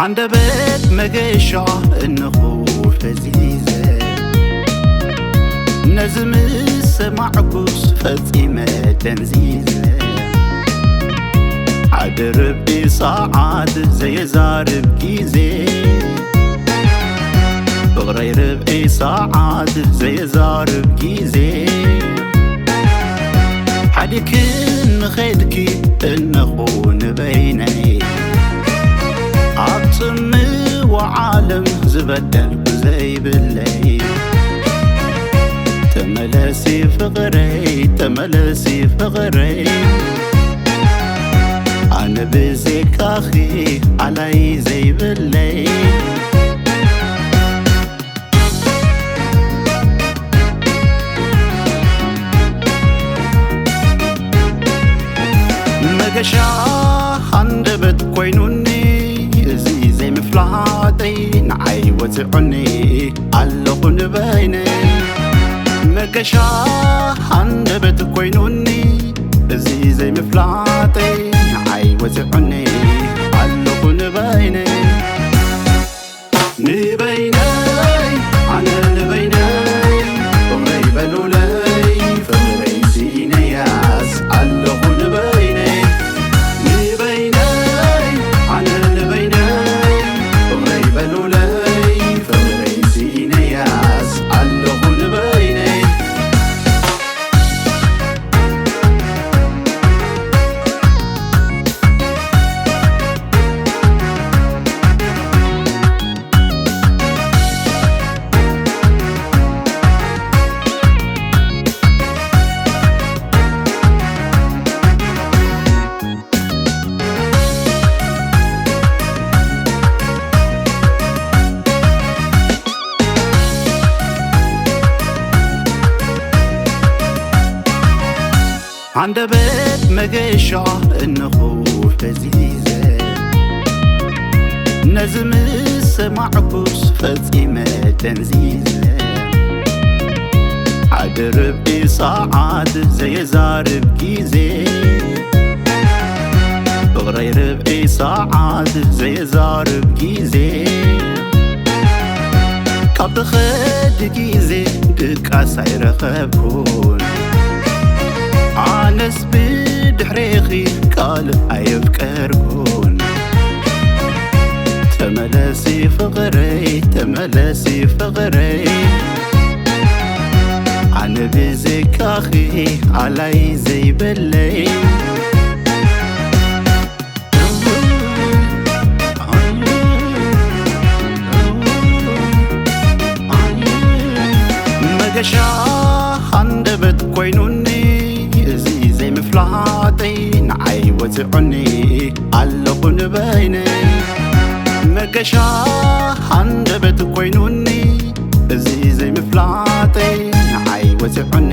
ዓንደበት መገሻ እንኹ ፈዚዘ፣ ነዚ ምስ ሰማዕኩስ ፈጺመ ደንዚዘ። ሓደ ርብዒ ሰዓት ዘየዛርብ ግዜ፣ ፍቕረይ ርብዒ ሰዓት ዘየዛርብ ግዜ፣ ሓዲክን ንኸድኪ እነኹ ንበይነይ፣ ኣብ ጽምዋ ዓለም ዝበደልኩ ዘይብለይ። ተመለሲ ፍቕረይ፣ ተመለሲ ፍቕረይ፣ ኣነ ብዘይካኺ ኣላይ ዘይብለይ። መገሻ ሃንደበት ኮይኑኒ እዚ ዘይምፍላጠይ፣ ንዓይ ወፂዑኒ ኣለኹ ንበይነይ። መገሻ ሃንደበት ኮይኑኒ እዚ ዘይምፍላጠይ፣ ንዓይ ወፂዑኒ ኣለኹ ንበይነይ። ንበይነይ፣ ኣነ ንበይነይ፣ ፍቕረይ በሉለይ፣ ፍቕረይ ስኢነያስ ኣለኹ ንበይነይ። ንበይነይ፣ ኣነ ንበይነይ፣ ፍቕረይ በሉለይ፣ ፍቕረይ ስኢነያስ ኣለኹ ንበይነይ። ዓንደበት መገሻ እንኹ ፈዚዘ፣ ነዚ ምስ ሰማዕኩስ ፈጺመ ደንዚዘ። ሓደ ርብዒ ሰዓት ዘየዛርብ ግዜ፣ ፍቕረይ ርብዒ ሰዓት ዘየዛርብ ግዜ፣ ካብ ትኸዲ ግዜ ድቃስ ኣይረኸብኩን። ኣነስ ብድሕሬኺ ካልእ ኣየፍቀርኩን። ተመለሲ ፍቕረይ፣ ተመለሲ ፍቕረይ፣ ኣነ ብዘይካኺ ኣላይ ዘይብለይ። መገሻ ሃንደበት ኮይኑኒ እዚ ዘይምፍላጠይ፣ ንዓይ ወፂዑኒ ኣለኹ ንበይነይ። መገሻ ሃንደበት ኮይኑኒ እዚ ዘይምፍላጠይ፣ ንዓይ ወፂዑኒ